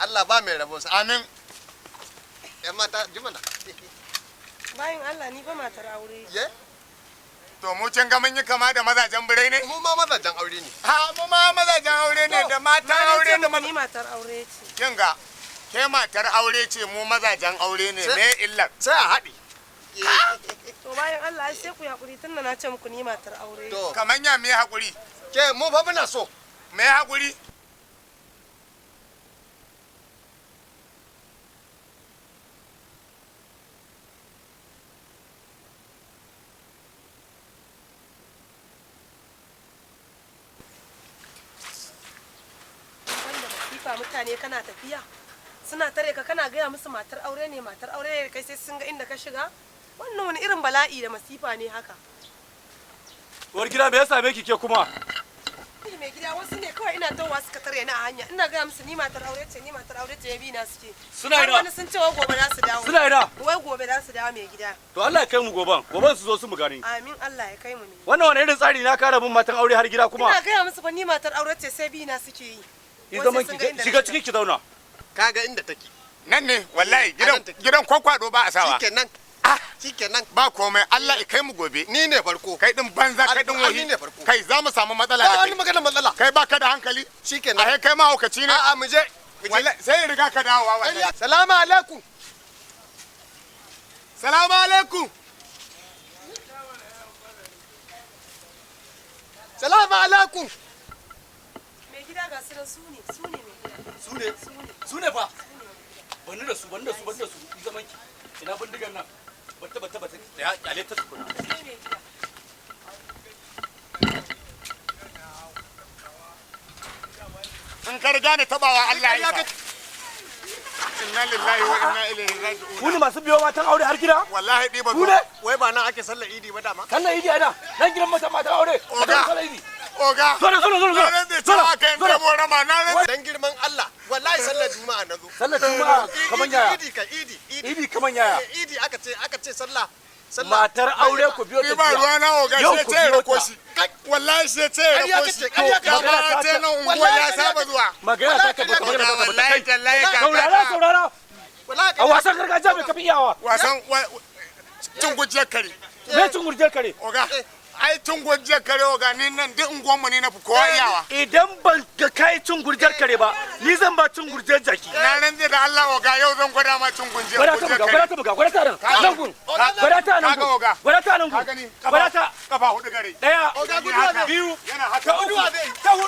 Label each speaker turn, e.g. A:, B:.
A: Allah ba mai rabo sa.
B: Amin.
A: Yan mata jimana.
C: Bayan Allah, ni fa matar aure.
A: Ye?
B: To mu can ga mun yi kama da mazajen birai ne?
A: Mu ma mazajen aure ne.
B: Ha, mu ma mazajen aure ne da matan
C: Na
B: aure
C: ce
B: da
C: muku
B: maza.
C: ni matar aure ce.
B: Kin ga, ke matar aure ce, mu mazajen aure ne, me illar?
A: Sai a haɗe.
C: To bayan Allah, ai sai ku yi hakuri tunda na ce muku ni matar aure.
A: To
B: Kaman ya me hakuri?
A: ke, mu fa muna so.
B: Me hakuri?
C: Wanda masifa, mutane kana tafiya suna tare ka, kana gaya musu matar aure ne, matar aure ne kai, sai sun ga inda ka shiga. Wannan wani irin bala'i da masifa ne haka?
D: Uwar gida, me ya same ki ke kuma?
C: Ni mai gida, wasu ne kawai ina tawowa suka tare ni a hanya. Ina gaya musu ni matar aure ce, ni matar aure ce, ya bi na suke.
D: Suna
C: Har
D: ina?
C: wani sun ce wai gobe za su dawo.
D: Suna ina?
C: Wai gobe za su dawo, mai gida.
D: To Allah ya kai mu goban. Goban su zo su mu gani.
C: Amin, Allah ya kai mu ne.
D: Wannan wani irin tsari na kara bin matan aure har gida kuma?
C: Ina gaya musu fa ni matar aure ce, sai bi na suke yi.
D: Ki
C: Wai
D: zaman
C: sai sun
D: ki
C: ga inda
D: shiga
C: na
D: ciki ki zauna.
A: Kaga inda take.
B: Nan ne wallahi gidan
A: Anan take.
B: Gidan kwakwado ba a sawa.
A: Shikenan. Shikenan.
B: Ba komai, Allah ya kai mu gobe.
A: Ni ne farko.
B: Kai din banza, kai din
A: Ai,
B: wahi.
A: ni ne farko.
B: Kai, za mu samu matsala
A: Ba
B: da
A: wani
B: kai.
A: magana matsala.
B: Kai baka da hankali.
A: Shikenan.
B: Ai kai mahaukaci ne.
A: A'a, mu je. Mu je.
B: Wallahi sai ya riga ka dawowa wallahi.
A: Salamu alaikum.
B: Salamu alaikum.
A: Salamu alaikum.
C: Mai gida, ga su nan, su ne, su ne mai gida.
D: Su ne. Su ne fa. Bani da su, bani da su, bani da su. Ki zaman ki. Ina bindigar nan. Bata bata bata. Ya kyale ta tukuna.
C: Sai mai gida.
B: In ka riga ni tabawa, Allah ya
A: Ƙarya
B: isa. Inna lillahi wa inna ilaihi raji'un.
D: Ku ne masu biyo matan aure har gida?
B: Wallahi ɗiba
D: Ku ne?
A: Wai ba nan ake sallar idi ba dama?
D: Sallar idi ana. Nan gidan matan matan aure.
B: Oga.
D: Sallar idi.
B: Oga.
D: Zo nan, zo nan, zo nan, zo
B: Na
D: nan.
B: rantse
D: Zo nan,
B: cewa kai
D: zo nan.
B: ɗebo rama na rantse.
A: Dan girman Allah, wallahi sallar juma'a na zo.
D: Sallar juma'a kaman yaya?
A: Idi ka idi, idi.
D: Idi kaman yaya?
A: Idi aka ce sallah. Sallah.
D: Matar aure ku biyo ta
B: Ni ba
D: jiya.
B: ruwa na, oga,
D: Yau
B: shi
D: ku
B: ce ya
D: biyo
B: rako
D: ta.
B: shi. Wallahi shi ce ya
A: Ƙarya
B: rako
A: kace,
B: shi.
A: ƙarya kace.
B: Dama
D: Magana ta-
B: ce nan unguwar
A: Wallahi
B: ya
A: ƙarya
B: saba
A: kace.
B: zuwa.
D: Magana ta tabbata,
B: Oga,
D: magana ta tabbata.
B: wallahi
D: Kai.
B: tallahi ka.
D: Saurara, saurara.
A: Wallahi
D: A wasan gargajiya mai kafi iyawa?
B: Wasan cin gujiyar kare.
D: Me cin gurjiyar kare?
B: Oga, ai cin gujiyar kare, oga, ni nan duk unguwanmu ne na fi kowa iyawa.
D: Idan ban ga kai cin gurjiyar kare ba, ni zan ba cin gurjiyar jaki.
B: Na rantse da Allah, oga, yau zan gwada ma cin gujiyar
D: Gwada ta buga,
B: kare.
D: gwada ta buga, gwada ta nan. Nan gun. Gwada ta nan
B: Kaga
D: gun.
B: oga.
D: Gwada ta nan
B: Ka
D: gun.
B: gani?
D: Gwada ta.
B: Kafa hudu gare.
D: Daya,
A: Oga, guduwa zai.
D: biyu,
B: Yana haka.
D: ta uku, ta hudu.